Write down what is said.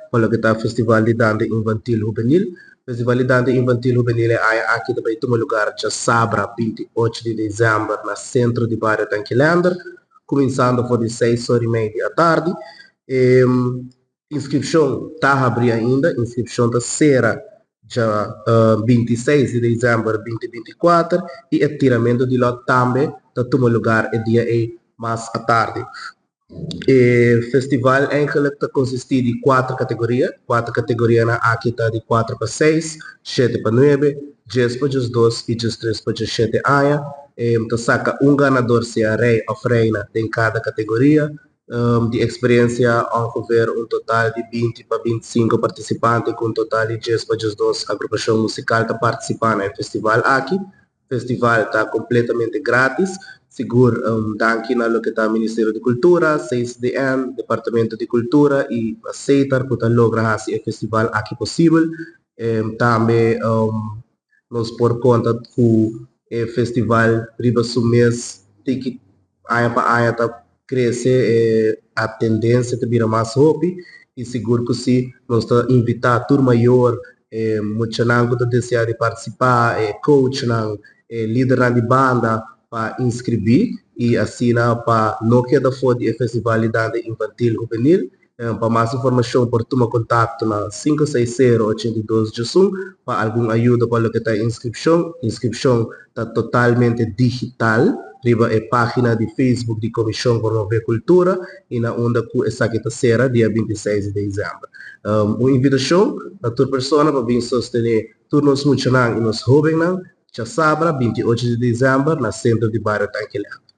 Pa loke ta Festival di Dande Infantil Hubenil. Festival di Dande Infantil Hubenil e aña aki ta bai tuma lugar djasabra 28 di desèmber na Sentro di Bario Tanki Leander, kuminsando for di 6:30 di atardi. E inskripshon ta habrí ainda, inskripshon ta sera dja 26 di desèmber 2024 i e tiramentu di lòt tambe ta tuma lugar e dia ei mas atardi. E festival eigenlijk ta konsistí di kuater kategoria. Kuater kategorianan aki ta di 4 pa 6, 7 pa 9, 10 pa 12 i 13 pa 17 aña. Ta saka un ganador, sea rei òf reina, den kada kategoria. Di eksperensia, ongeveer un total di 20 pa 25 partisipante ku un total di 10 pa 12 agrupashon musikal ta partisipá na e festival aki. Festival ta kompletamente gratis. Sigur, danki na loke ta Ministerio di Kultura, CCDN, Departamento di Kultura i SETAR ku ta logra hasi e festival aki posibel. Tambe nos por konta ku e festival riba su mes tiki aña pa aña ta krese, e tendensia ta bira mas hopi i sigur ku si nos ta invitá tur mayor, muchanan ku ta deseá di partisipá, coachnan, lidernan di banda pa inskribí i asina pa no keda for di e Festival di Dande Infantil Hubenil. Pa mas informashon por tuma kontakto na 560 82 pa algun ayuda pa loke ta inskripshon. Inskripshon ta totalmente digital riba e página di Facebook di Komishon Promové Kultura i na unda ku esaki ta sera dia 26 di desèmber. Un invitashon na tur persona pa bin sostené tur nos muchanan i nos hóbennan djasabra 28 di desèmber na Sentro di Bario Tanki Leander.